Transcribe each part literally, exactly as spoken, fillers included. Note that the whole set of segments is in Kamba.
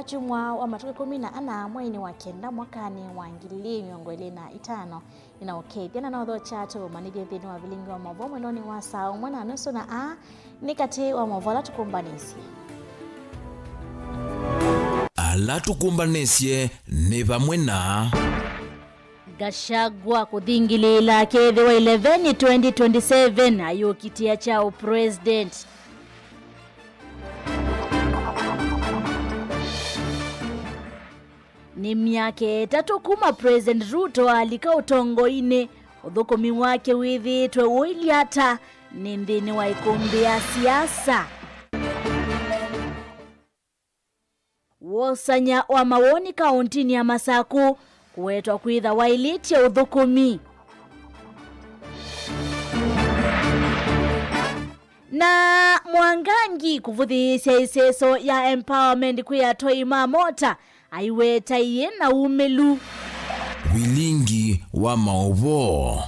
Kyumwa wa matukũ ĩkũmi na ana mweinĩ wa kenda mwakanĩ wa ngili ilĩ mĩongo ĩlĩ na itano. Nĩnaũkethya na naũthokya tũmanyĩthye nthĩnĩ wa vilingi wa maũvoo mwendonĩ wa saa ũmwe na nusu, na aa nĩ katĩ wa maũvoo ala tũkũmbanĩsye. Ala tũkũmbanĩsye nĩ vamwe na Gachagua kũthingilĩĩla akethĩwa ileveni twenty twenty-seven ayũkitĩa kya ũpresident. Nĩ myaka ĩtatũ kuma President Ruto alika ũtongoinĩ, ũthũkũmi wake wĩthĩĩtwe ũilyĩ ata nĩ nthĩnĩ wa ĩkũmbĩ ya siasa? Wosany'a wa mawoni kaũntinĩ ya Masaku kũwetwa kwĩtha waĩlĩtye ũthũkũmi. Na Mwangangi kũvũthĩĩsya ĩseso ya empowerment kwĩ atoi ma mota aiweta iĩ na umĩlu. Vilingi wa maũvoo.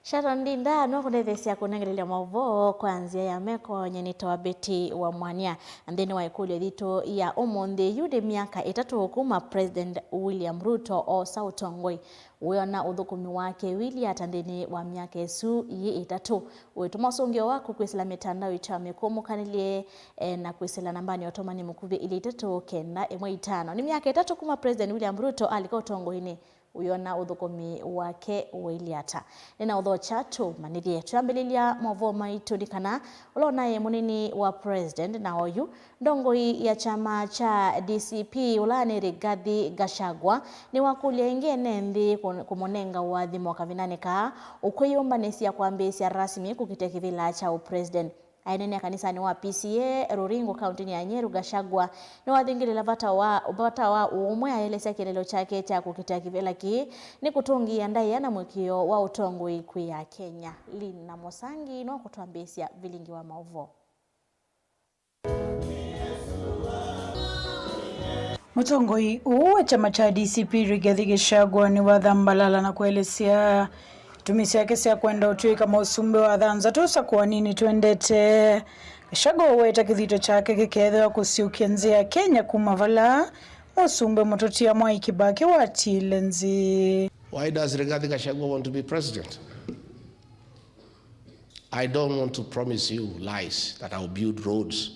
Sharon Ndinda nũkũndetheesya kũnengelelya maũvoo kwa nzĩa ya meko. Nyie nĩtawa Betty wa Mwania. Nthĩnĩ wa ĩkũlyo yitũ ya ũmũnthĩ, yu nĩ myaka ĩtatũ kuma President William Ruto oosa ũtongoi. Wĩona ũthũkũmi wake ũilyĩ ata nthĩnĩ wa myaka ĩsu yĩ ĩtatũ? Wĩtũma ũsũngĩo waku kwĩsĩla mĩtandao itũ ya mĩkũmũkanĩlye, eh, na kwĩsĩla nambanĩ ya ũtũmani mũkuvĩ ilĩ itatũ kenda ĩmwe itano. Nĩ myaka ĩtatũ kuma President William Ruto alika ũtongoinĩ. Ũyona ũthũkũmi wake ũilyĩ ata? Nĩnaũthokya tũmanyĩthye. Twambĩlĩlya maũvoo maitũ nĩ kana ũla ũnaĩ mũnini wa president na oyu ndongoi ya kyama kya D C P, ũla nĩ Rigathi Gachagua, nĩwakũlya ĩngĩ ene nthĩ kũ-, kũmũnenga ũathimo kavindanĩ kaa ũkwĩyũmbanĩsya kwambĩĩsya rasmi kũkitĩa kĩvĩla kya ũpresident. Aineenea kanisanĩ wa P C A Ruringu, kaũntinĩ ya Nyeri, Gachagua nĩwathingĩlĩla vata wa, vata wa ũũmwe, aelesya kĩeleelo kyake kya kũkitĩa kĩvĩla kĩĩ nĩ kũtũngĩĩa ndaĩa na mũĩkĩĩo wa ũtongoi kwĩ Akenya. Lynn Namusangi nũkũtwambĩĩsya vilingi wa maũvoo. Mũtongoi ũũ wa kyama kya D C P, Rigathi Gachagua, nĩwathambalala na kũelesya itumi syake sya kwenda ũtw'ĩka mũsumbĩ wa thanthatũ ũsakũaninĩ twendete. Gachagua ũweta kĩthito kyake kĩkeethĩwa kũsyũkya nzĩ ya Kenya kuma vala mũsumbĩ mũtũtia Mwai Kĩbakĩ watiile nzĩ. Why does Rigathi Gachagua want to be president? I don't want to promise you lies that I'll build roads,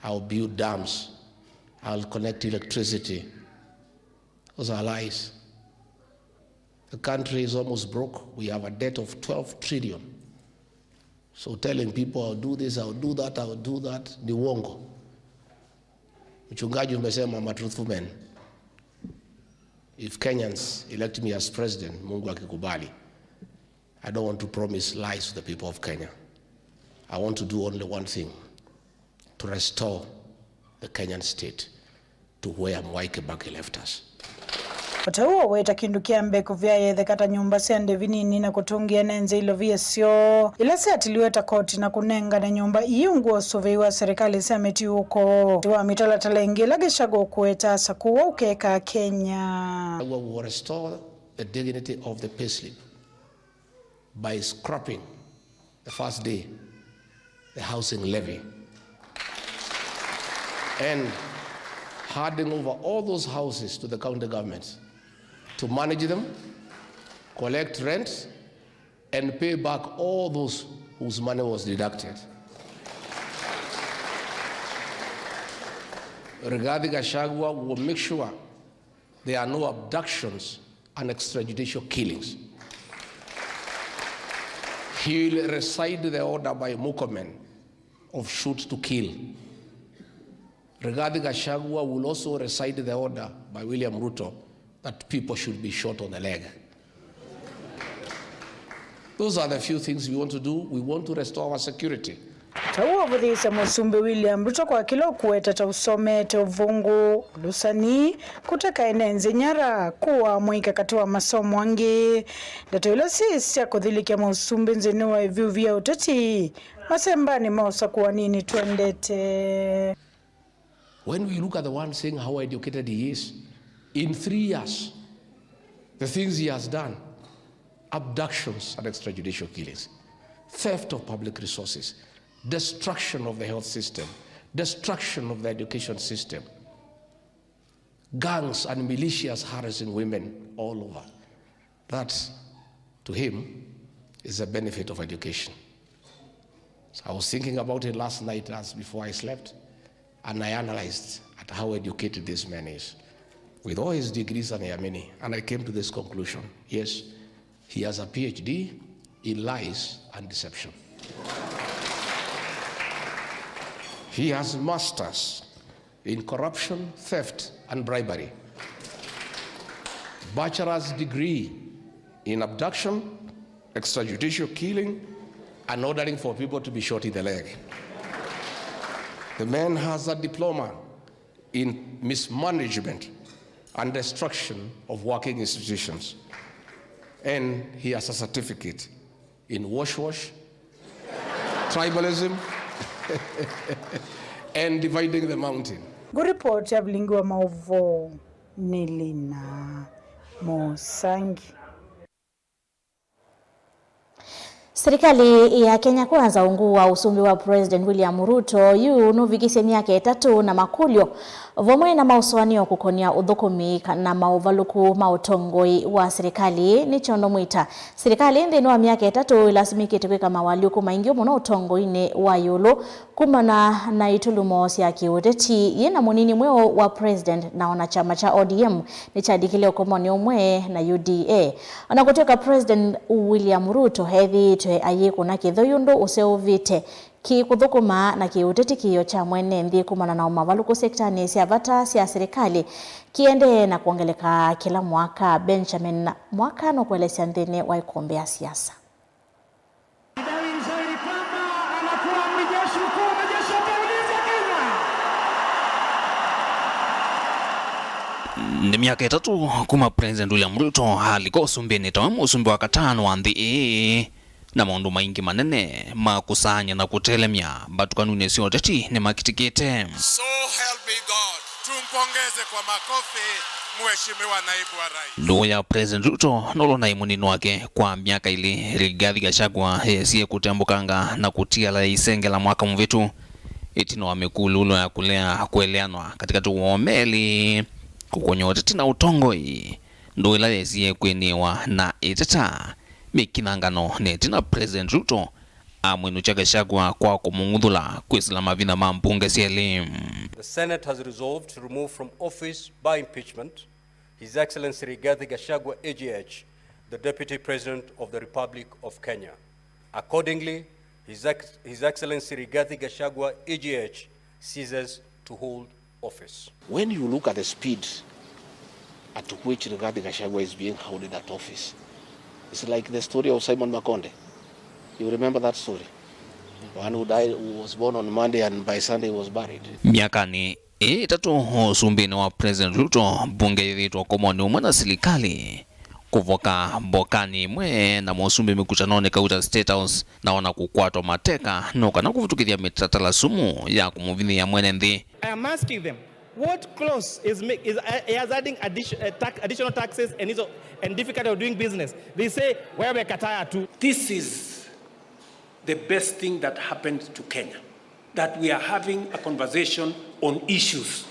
I'll build dams, I'll connect electricity. Those are lies. The country is almost broke. We have a debt of twelve trillion. So telling people, "I'll do this, I'll do that, I'll do that," ni uongo. Mchungaji umesema, I'm a truthful man. If Kenyans elect me as president, Mungu akikubali, I don't want to promise lies to the people of Kenya. I want to do only one thing, to restore the Kenyan state to where Mwai Kibaki left us. O ta ũu, weta kĩndũ kya mbee kũvea yetheka ta nyũmba sya ndĩvi nini na kũtũngĩa ene nzĩ ilovia syoo ila syatiliwe ta koti na kũnengane nyũmba ii ungu wa ũsũvĩi wa serikali sya mĩtiũko. Ti wa mĩtalatala ĩngĩ ĩla Gachagua ũkũweta asakũwa ũkeka Kenya. We will restore the dignity of the payslip by scrapping the first day, the housing levy, and handing over all those houses to the county government to manage them, collect rent, and pay back all those whose money was deducted. Rigathi Gachagua will make sure there are no abductions and extrajudicial killings. He will rescind the order by Murkomen of shoot to kill. Rigathi Gachagua will also rescind the order by William Ruto that people should be shot on the leg. Those are the few things we want to do. We want to restore our security. Ta ũu ũvũthĩĩsya Mũsumbĩ William Ruto kwa kĩla ũkũweta ta ũsomete ũvũngũ, ũlũsani, kũteka ene nzĩ nyara, kũaa mũika katĩ wa masomo angĩ. Ndeto ila syĩ sya kũthilĩkya Mũsumbĩ nthĩnĩ wa ĩvyũvi ya ũteti masembanĩ ma ũsakũaninĩ twendete. When we look at the one saying how educated he is, in three years, the things he has done, abductions and extrajudicial killings, theft of public resources, Destruction of the health system, destruction of the education system, gangs and militias harassing women all over. That, to him, is the benefit of education. So I was thinking about it last night as before I slept, and I analyzed at how educated this man is, with all his degrees and, and I came to this conclusion. Yes, he has a P H D in lies and deception. He has masters in corruption, theft, and bribery. Bachelor's degree in abduction, extrajudicial killing, and ordering for people to be shot in the leg. The man has a diploma in mismanagement and destruction of working institutions. And he has a certificate in wash wash, tribalism, and dividing the mountain. Ngũripoti ya vilingi wa maũvoo nĩ Lina Mũsangi. Serikali ya Kenya Kwanza, ungu wa ũsumbĩ wa President William Ruto, yu nũvikisye myaka ĩtatũ na makũlyo vamwe na maũsũanĩo kũkonya ũthũkũmi ka-, na maũvalũku ma ũtongoi wa serikali. Nĩ kyondo mwĩta, serikali nthĩnĩ wa myaka ĩtatũ ĩlasimĩkĩte kwĩka mawalyũku maingĩ mũno ũtongoinĩ wa ĩũlũ, kumana na itulumo sya kĩũteti, yĩ na mũnini mweũ wa president, na ona kyama kya O D M nĩkyandĩkile ũkomonĩ ũmwe na U D A. Ona kũtw'ĩka President William Ruto ethĩĩtwe ayĩkũna kĩthũi ũndũ ũseũvĩte kĩkũthũkũma na kĩũteti kĩĩo kya mwene nthĩ kumana na ũmavalũku sektanĩ sya vata sya serikali, kĩendee na kwongeleka kĩla mwaka. Benjamin Mwaka nũkũelesya nthĩnĩ wa ĩkũmbĩ ya siasa. Amedai zaidi kwamba anakuwa amri jeshi mkuu wa majeshi ya ulinzi ya Kenya. Nĩ myaka ĩtatũ kuma President William Ruto alika ũsumbĩnĩ tawe mũsumbĩ wa katano wa nthĩ ĩĩ, na maũndũ maingĩ manene ma kũsaany'a na kũtelemya mbatũkanunĩ sya ũteti nĩmakitĩkĩte. So help me God. Tumpongeze kwa makofi, Mheshimiwa Naibu wa Rais. Ndũũ ya President Ruto nũlũ naĩ mũnini wake kwa myaka ĩlĩ, Rigathi Gachagua, esie kũtembũkanga na kũtiala isengela mwaka mũvĩtu, ĩtina wa mĩkũlũlo ya kũlea kũeleanwa katĩkatĩ woo melĩ, kũkonya ũteti na ũtongoi, ndũũ ĩla yesie kwĩnĩwa na ĩteta mĩkinyangano, na ĩtina President Ruto amwĩnũkya Gachagua kwa kũmũng'uthũla kwĩsĩla mavinya ma mbunge syelĩ. The Senate has resolved to remove from office by impeachment His Excellency Rigathi Gachagua, A G H, the Deputy President of the Republic of Kenya. Accordingly, His Ex-, His Excellency Rigathi Gachagua, A G H, ceases to hold office. When you look at the speed at which Rigathi Gachagua is being held in that office, it's like the story of Simon Makonde. You remember that story? One who died, who was born on Monday and by Sunday was buried. Myakanĩ ĩĩ ĩtatũ ũsumbĩnĩ wa President Ruto, mbunge yĩthĩĩtwe ũkomonĩ ũmwe na silikalĩ, kũvoka mbokanĩ ĩmwe na mũsumbĩ mĩkutanonĩ kauta State House, na ona kũkwatwa mateka no kana kũvĩtũkĩthya mĩtatala sumu ya kũmũvinyĩĩa mwene nthĩ. I am asking them, what clause is, ma-, is, uh, he has adding addition, uh, tax, additional taxes and, is, and difficulty of doing business? They say, wewe kataya tu. This is the best thing that happened to Kenya, that we are having a conversation on issues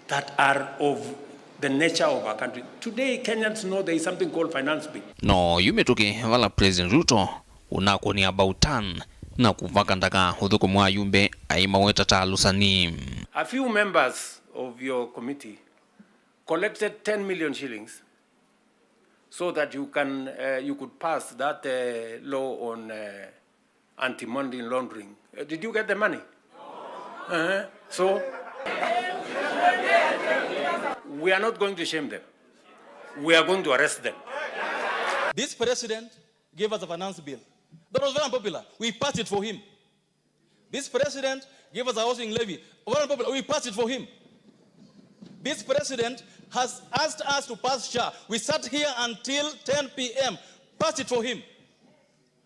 that are of the nature of our country. Today, Kenyans know there is something called finance bill. No yu mĩtũkĩ vala President Ruto ũnakũnĩa about turn na kũvaka ndaka ũthũkũmi wa ayumbe aimaweta ta alũsani. A few members of your committee collected ten million shillings so that you can, uh, you could pass that, uh, law on, uh, anti-money laundering. Uh, did you get the money? Uh-huh. So, we are not going to shame them. We are going to arrest them. This president gave us a finance bill that was very unpopular. We passed it for him. This president gave us a housing levy. Very unpopular. We passed it for him. This president has asked us to pass SHA. We sat here until ten p.m., passed it for him.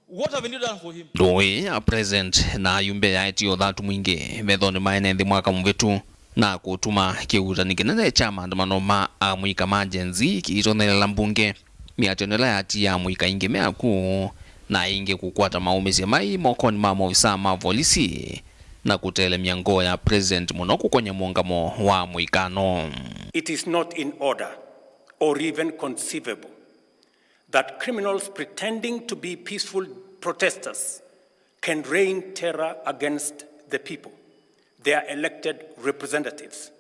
What have you done for him? Ndũũ ĩĩ ya president na ayumbe yaetie ũthatu mwingĩ methonĩ ma ene nthĩ mwaka mũvĩtu, na kũtuma kĩuutani kĩnene kya maandamano ma amũika ma Gen Z kĩitonelela mbunge. Mĩatĩano ĩla yatiie amũika aingĩ me akũũ na aingĩ kũkwata maũmĩsye mai mokonĩ ma maovisaa ma volisi na kũtelemya ngoo ya President mũno kũkony'a mũũngamo wa mũikano. It is not in order or even conceivable that criminals pretending to be peaceful protesters can rain terror against the people, their elected representatives,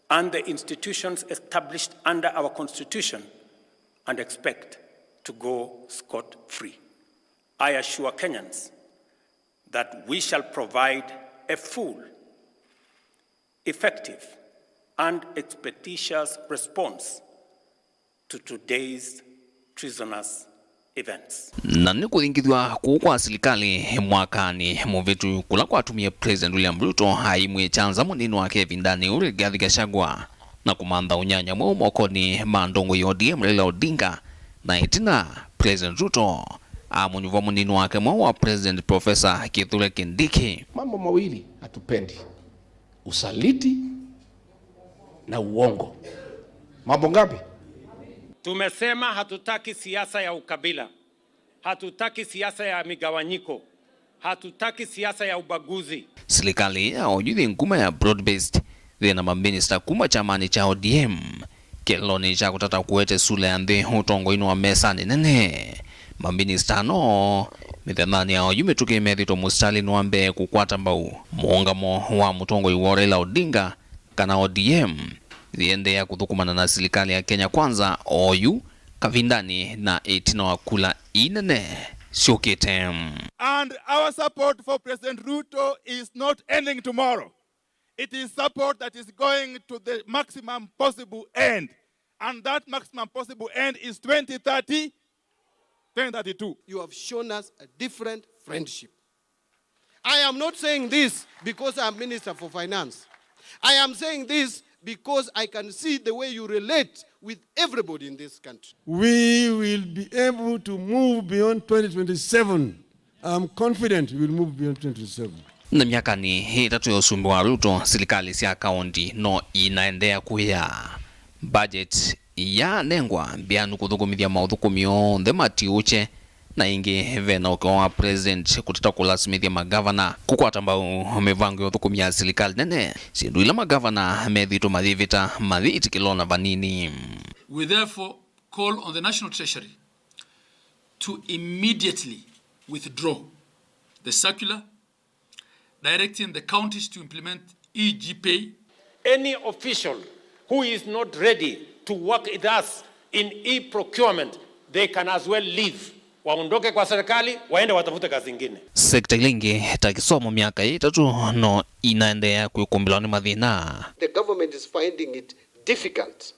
and the institutions established under our Constitution and expect to go scot-free. I assure Kenyans that we shall provide a full, effective, and expeditious response to today's treasonous events. Na nĩ kũthingithw'a kũu kwa silikalĩ mwakanĩ mũvĩtu kũla kwatumie President William Ruto aimwĩkya nza mũnini wake ĩvindanĩ yĩu Rigathi Gachagua na kũmantha ũnyanya mweũ mokonĩ ma ndongoi ya O D M Raila Odinga, na ĩtina President Ruto amũnyuvwa mũnini wake mweũ wa President Professor Kithure Kindiki. Mambo mawili hatupendi. Usaliti na uongo. Mambo ngapi? Tumesema hatutaki siasa ya ukabila, hatutaki siasa ya migawanyiko, hatutaki siasa ya ubaguzi. Silikalĩ ya oyu yĩ nguma ya broad-based, yĩ na maminista kuma kyamanĩ kya O D M, kĩlonĩ kya kũtata kũete sula ya nthĩ ũtongoinĩ wa mesanĩ nene. Maminista no mĩthenyanĩ ya oyu mĩtũkĩ methĩtwe mũsitalĩnĩ wa mbee kũkwata mbau mũũngamo wa mũtongoi wa Raila Odinga kana O D M yĩendeea kũthũkũmana na silikalĩ ya Kenya Kwanza oyu kavindanĩ na ĩtina wa kula ii nene syũkĩte. And our support for President Ruto is not ending tomorrow. It is support that is going to the maximum possible end. And that maximum possible end is twenty thirty, twenty thirty-two. You have shown us a different friendship. I am not saying this because I am Minister for Finance. I am saying this because I can see the way you relate with everybody in this country. We will be able to move beyond twenty twenty-seven. I'm confident we will move beyond twenty twenty-seven. Na myakanĩ ĩtatũ ya ũsumbĩ wa Ruto, silikalĩ sya kaũnti no inaendeea kũya. Budget yanengwa mbĩanu kũthũkũmĩthya maũthũkũmi onthe matiũkye, na ĩngĩ ve na ũkĩwa wa President kũtata kũlasimĩthya magavana kũkwata mbau mĩvango ya ũthũkũmi ya silikalĩ nene, syĩndũ ila magavana methĩĩtwe mayĩvĩta mayĩitĩkĩlwa na vanini. We therefore call on the National Treasury to immediately withdraw the circular directing the counties to implement e-GPay. Any official who is not ready to work with us in e-procurement, they can as well leave. Waondoke kwa serikali, waende watafute kazi ingine. Sekta ila ingĩ ta kĩsomo myaka ĩtatũ no inaendeea kwĩkũmbĩlwa nĩ mathĩna. The government is finding it difficult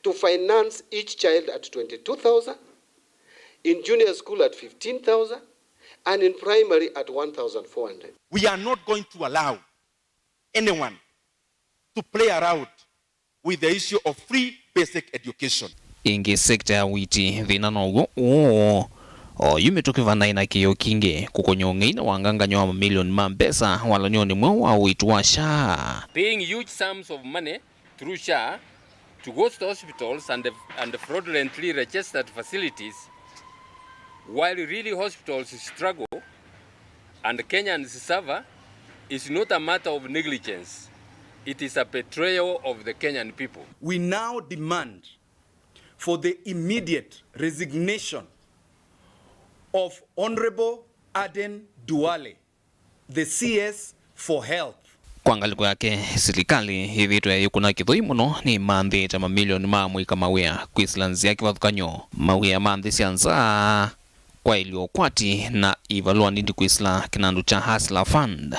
to finance each child at twenty-two thousand, in junior school at fifteen thousand, and in primary at one thousand four hundred. We are not going to allow anyone to play around with the issue of free basic education. Ĩngĩ sekta ya ũiiti thĩna now'o ũũ. Oyu mĩtũkĩ vanaĩ na kĩĩo kingĩ kũkũny'a ũng'ei na wangangany'o wa mamilioni ma mbesa walany'onĩ mweũ wa ũiiti wa SHA. Paying huge sums of money through SHA to ghost hospitals and, and fraudulently registered facilities, while really hospitals struggle and Kenyans suffer, is not a matter of negligence. It is a betrayal of the Kenyan people. We now demand for the immediate resignation of Honorable Aden Duale, the C S for Health. Kwa ngalĩko yake, silikalĩ yĩthĩĩtwe yĩkũna kĩthũi mũno nĩ ĩmanthĩĩte mamilioni ma amũika mawĩa kwĩsĩla nzĩa kĩvathũkany'o, mawĩa ma nthĩ sya nza, kwaĩlya ũkwati na ivalũa nini kwĩsĩla kĩnandũ kya Hustler Fund,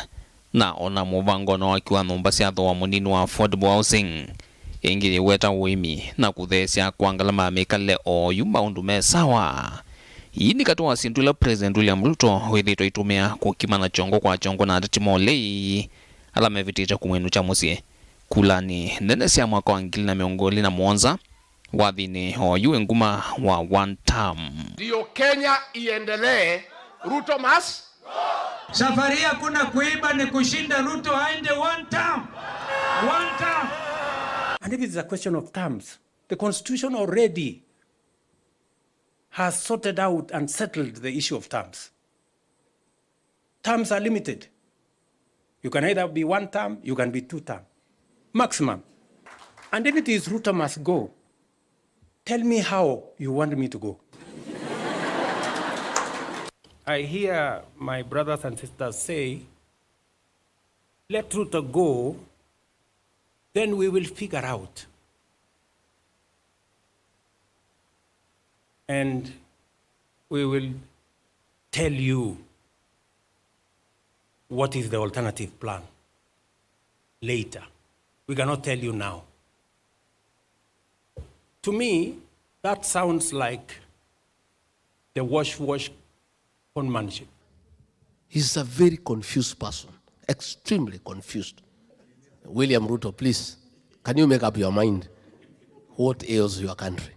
na ona mũvango na waki wa nyũmba sya thooa mũnini wa affordable housing, ĩngĩ yĩweta ũĩmi na kũtheesya kwa ngalama ya mĩkalĩle oyu maũndũ me sawa. Ii nĩ katĩ wa syĩndũ ila President William Ruto wĩthĩĩtwe aitũmĩa kũkimana kyongo kwa kyongo na ateti ma ũlei ala mevĩtĩte kũmwĩnũkya mũsyĩ kulanĩ nene sya mwaka wa ngili na mĩongo ĩlĩ na mũonza wathinĩ oyu wĩ nguma wa one term. Ndio Kenya iendelee, Ruto must. Safari hii hakuna kuiba, ni kushinda Ruto aende one term. One term. And if it's a question of terms, the constitution already has sorted out and settled the issue of terms. Terms are limited. You can either be one term, you can be two term, maximum. And if it is Ruto must go, tell me how you want me to go. I hear my brothers and sisters say, "Let Ruto go, then we will figure out." And we will tell you what is the alternative plan later. We cannot tell you now. To me, that sounds like the wash wash conmanship. He's a very confused person, extremely confused. William Ruto, please, can you make up your mind? What ails your country?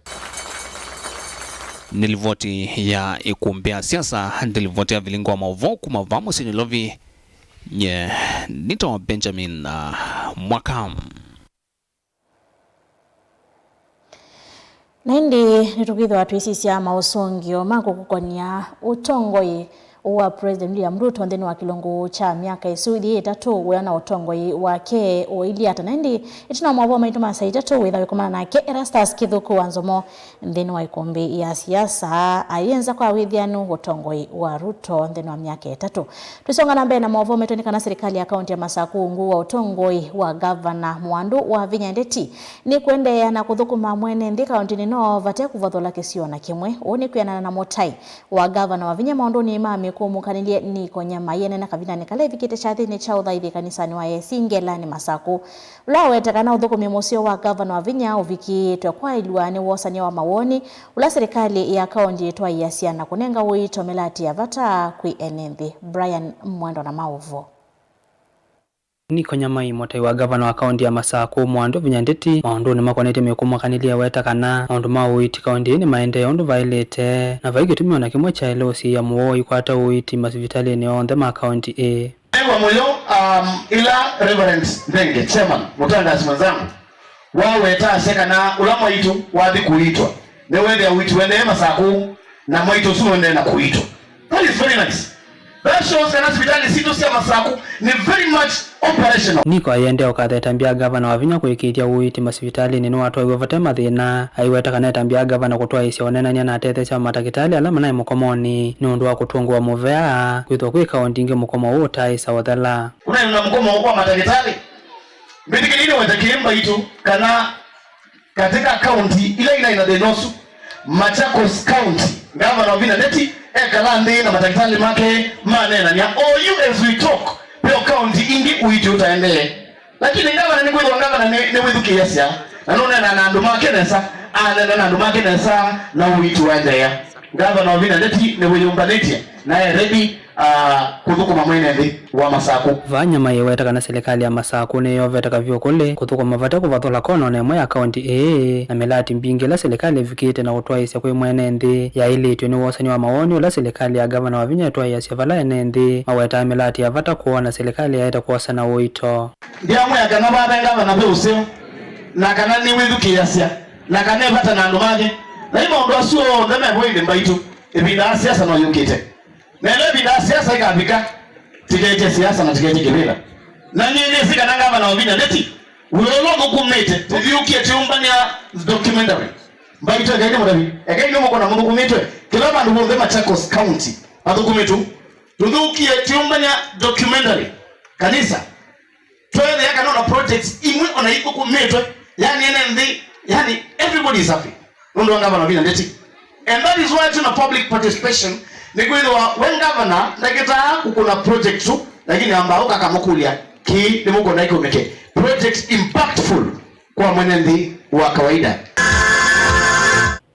Nĩ livoti ya ikumbĩ ya siasa, nĩ livoti ya vilingi wa maũvoo kuma vaa mũsyĩ Nairobi. Nye nĩtawa Benjamin, uh, Mwaka. Na ĩndĩ nĩtũkwĩthĩwa twĩsisya maũsũngĩo ma kũkũkony'a ũtongoi wa President William Ruto nthĩnĩ wa kĩlungu kya myaka ĩsu ĩthĩ ĩtatũ, wĩa na ũtongoi wake ũilyĩ ata. Na ĩndĩ ĩtina wa maũvoo maitũ ma saa itatũ, wĩtha wĩkomana nake Erastus Kĩthũku wa Nzomo nthĩnĩ wa ikumbĩ ya siasa, ayĩenza kwa wĩthĩanu ũtongoi wa Ruto nthĩnĩ wa myaka ĩtatũ. Tũisonga na mbee na maũvoo maitũ nĩ kana silikalĩ ya kaunti ya Masaku ungu wa ũtongoi wa Gavana Mwandũ Wavinya Ndeti nĩ kũendeea na kũthũkũma mwene nthĩ kauntinĩ ĩno vate kũvathũla kĩsio na kĩmwe. Ũu nĩ kwĩanana na mũtai wa Gavana Wavinya maũndũnĩ ma mĩkũmũkanĩlye Nick Nyamai enena kavindanĩ kala ĩvikĩte kyathĩnĩ kya ũthaithi kanisanĩ wa A C Ngelani Masaku, ũla waweta kana ũthũkũmi mũseo wa Gavana Wavinya ũvikĩĩtwe kwaĩlw'a nĩ wosany'a wa mawoni ũla silikalĩ ya kaunti ĩtwaĩĩasya na kũnenga ũito mĩlatĩ ya vata kwĩ ene nthĩ. Brian Mwendo na maũvoo. Nick Nyamai, mũtai wa gavana wa kaunti ya Masaku, Mwandũ Vinya Ndeti, maũndũnĩ makonetye mĩkũmũkanĩlye, aweta kana maũndũ ma ũiiti kaunti ĩĩ nĩmaendee ũndũ vaĩlĩte, na vai kĩtumi o na kĩmwe kyaĩle ũsiĩĩa mũwoo ũikwata ũiiti masivitalĩnĩ onthe ma kaunti ĩĩ. Nĩw'a mũyo, um, ĩla Reverend Nthenge, chairman, mũtangaasi mwenzangu, waweta asya kana ũla mwaitũ wathi kũiitwa, nĩwethĩa ũiiti ũendee Masaku, na mwaitũ ũsu ũendee na kũiitwa. That is very nice. That shows kana sivitalĩ sitũ sya Masaku nĩ very much operational. Nick ayĩendee ũkatha ĩtambya ya gavana Wavinya kũĩkĩĩthya ũiiti masivitalĩnĩ nĩwatwaiwe vate mathĩna. Aiweta kana ĩtambya ya gavana kũtwaĩĩsya ũneenany'a na atetheesya ma matakĩtalĩ ala manaĩ mũkomonĩ nĩ ũndũ wa kũtũngĩwa mũvea kwĩthĩwa kwĩ kaunti ingĩ mũkomo ũũ ũtaaĩsa ũthela. Kũnaĩ na mũkomo kwa matakĩtalĩ. Mbĩtĩkĩlya nĩwete kĩĩ mbaitũ kana katika kaunti ila inaĩ na thĩna ũsu, Machakos County, Gavana Wavinya Ndeti ekala nthĩ na matakĩtalĩ make maneenany'a. Oyu, as we talk, ve o kaunti ingĩ ũiiti ũtaendee. Lakini gavana nĩkwĩthĩwa gavana nĩ, nĩwĩthukĩĩasya, na nũneenaa na andũ make nesa, aneena na andũ make nesa, na ũiiti waendeea. Gavana Wavinya Ndeti nĩwĩyũmbanĩtye, na e ready, ah, kũthũkũma mwene nthĩ wa Masaku. Vaa Nyamai eweta kana silikalĩ ya Masaku nĩyovete kavyũ kũlĩ kũthũkũma vate kũvathũla kona o na ĩmwe ya kaunti ĩĩ, na mĩlati mbingĩ ĩla silikalĩ ĩvikĩte na kũtwaĩĩsya kwĩ mwene nthĩ yaĩlĩtw'e nĩ wosany'a wa mawoni ũla silikalĩ ya gavana Wavinya ĩtwaĩĩasya vala ene nthĩ mawetaa mĩlati ya vata kwoo, na silikalĩ yaete kwosa na ũito. Ndyaamwĩa kana vave gavana ve ũseo, na kana nĩwĩthukĩĩasya, na kana e vata na andũ make. Na ĩ maũndũ asu onthe me vo ĩndĩ mbaitũ, ĩvinda ya siasa no yũkĩte. Na ĩla ĩvinda ya siasa ĩkavika, tiketye siasa na tiketye kĩvĩla. Na nyie nĩsĩ kana gavana Wavinya Ndeti, wĩa ũla ũthũkũmĩte, tũthiũkie tũyũmbanĩa documentary. Mbaitũ, ekai nĩmũtavye, ekai nĩmũkona mũthũkũmĩtwe, kĩla vandũ vonthe Machakos County vathũkũmĩtwe. Tũthũkie tũyũmbanĩa documentary. Kanisa. Tweethĩa kana ona projects imwe ona ithũkũmĩtwe, yani ene nthĩ, yani everybody is happy nũndũ wa gavana Wavinya Ndeti. And that is why tuna public participation, nĩkwĩthĩwa we gavana ndakĩtaa kũkũna project tu, lakini ambaa ũka akamũkũlya, kĩĩ nĩmũkwenda kĩũmĩke? Project impactful kwa mwene nthĩ wa kawaida.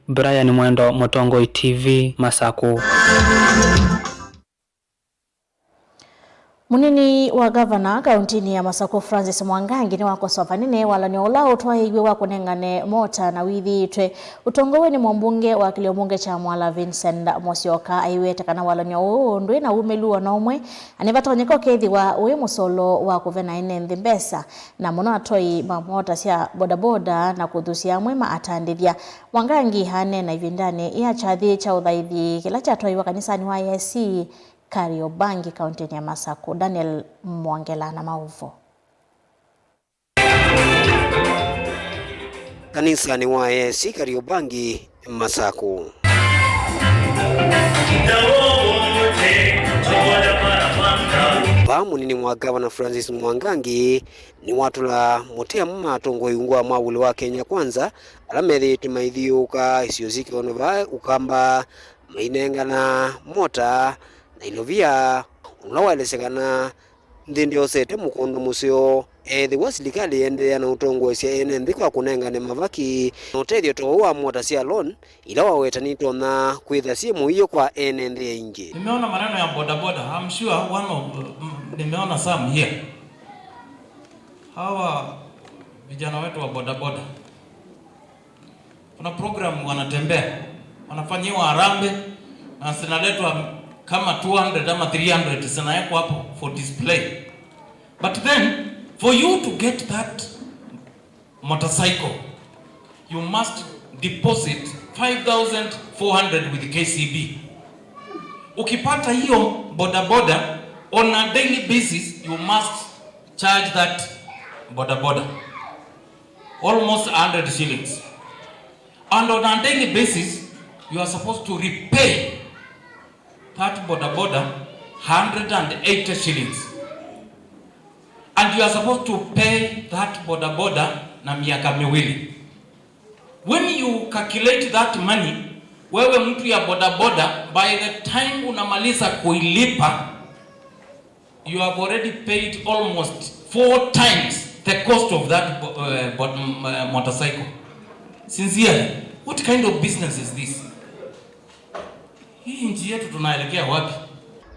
Brian Mwendo, Mũtongoi T V, Masaku. Mũnini wa ngavana kaũntĩnĩ ya Masakũ Francis Mwangangi nĩwakosoa vanene walany'o ũla ũtwaĩiw'e wa kũnengane mota na wĩthĩĩtwe ũtongoew'e nĩ mũmbunge wa kĩlĩo mbunge kya Mwala Vincent Musyoka aiwete kana walany'o ũũ ndwĩ na umĩlu o na ũmwe, na nĩvatonyeka ũkethĩwa ũĩ mũsolo wa kũvena ene nthĩ mbesa, na mũno atwai ma mota sya bodaboda na kũthusya amwe ma atandĩthya. Mwangangi aneena ĩvindanĩ ya kyathĩ kya ũthaithi kĩla kyatwaiwe kanisanĩ wa A I C Kariobangi, kaũntĩnĩ ya Masakũ. Daniel Mwongela na maũvoo. Kanisanĩ wa A I C Kariobangi, Masakũ. Vaa mũnini wa ngavana Francis Mwangangi nĩwatũla mũtĩ amwe ma atongoi ungu wa mwavuli wa Kenya Kwanza, ala methĩĩtwe maithiũũka isio syĩ kĩvono vaa Ukamba, mainengana mota na ilovia, ũla waelesya kana nthĩ ndĩosete mũkondo mũseo ethĩwa silikalĩ ĩendeea na ũtongoesya ene nthĩ kwa kũnengane mavaki na ũtethyo ta ũũ wa mota sya loan ila waweta nitonya kwĩtha syĩ mũio kwa ene nthĩ aingĩ. Nimeona maneno ya bodaboda. I'm sure one of, mm, nimeona some here. Hawa vijana wetu wa bodaboda, kuna program wanatembea, wanafanyiwa harambee, na zinaletwa kama two hundred ama three hundred, zinawekwa hapo for display. But then, for you to get that motorcycle, you must deposit five thousand four hundred with K C B. Ukipata hiyo bodaboda, on a daily basis, you must charge that bodaboda almost a hundred shillings. And on a daily basis, you are supposed to repay that bodaboda hundred and eighty shillings. And you are supposed to pay that bodaboda na miaka miwili. When you calculate that money, wewe mtu ya bodaboda, by the time unamaliza kuilipa, you have already paid almost four times the cost of that bo-, uh, bo-, m-, uh, motorcycle. Sincerely, what kind of business is this? Hii nchi yetu tunaelekea wapi?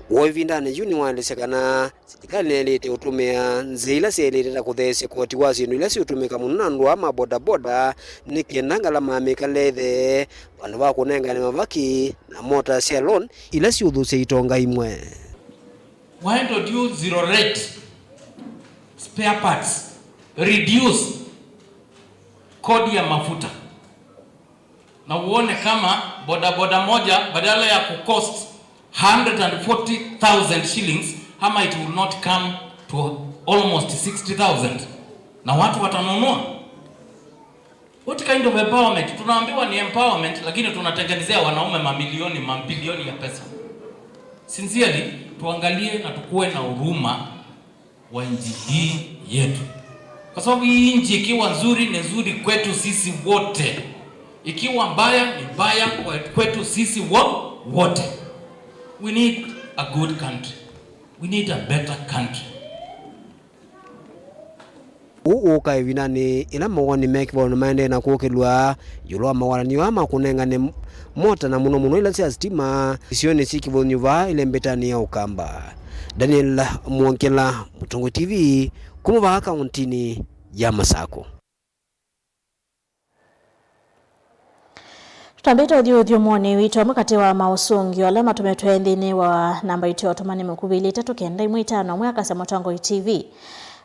Wo ĩvindanĩ yu nĩwaelesya kana silikalĩ nĩyaĩlĩte ũtũmĩa nzĩa ila syaĩlĩte ta kũtheesya koti wa syĩndũ ila siũtũmĩka mũno na andũ aa ma bodaboda nĩ kenda ngalama ya mĩkalĩle ĩthee vandũ va kũnengane mavaki na mota sya loan ila siũthũsya itonga imwe. Why don't you zero rate spare parts, reduce kodi ya mafuta, na uone kama bodaboda moja badala ya kucost hundred and forty thousand shillings, ama it will not come to almost sixty thousand, na watu watanunua. What kind of empowerment? Tunaambiwa ni empowerment, lakini tunatengenezea wanaume mamilioni, mabilioni ya pesa. Sincerely, tuangalie na tukuwe na huruma wa nchi hii yetu, kwa sababu hii nchi ikiwa nzuri ni nzuri kwetu sisi wote, ikiwa mbaya ni mbaya kwe-, kwetu sisi wo-, wote. We need a good country. We need a better country. Ũũ ũũka ĩvindanĩ ĩla mawoni me kĩvathũkany'o maendee na kũkĩlw'a ĩũlũ wa mawalany'o aa ma kũnengane m-, mota na mũno mũno ila sya sitima isionĩ syĩ kĩvathũkany'o vaa ĩlembetanĩ ya Ũkamba. Daniel Mwongela, Mũtongoi T V, kuma vaa kaũntĩnĩ ya Masakũ. Tũtambĩte ũthyũ ũthyũmũonĩ witũ, amwe katĩ wa maũsũngĩo ala matũmĩtwe nthĩnĩ wa namba itũ ya ũtũmani mũkuvĩ ilĩ itatũ kenda ĩmwe itano ĩmwe akasya Mũtongoi T V.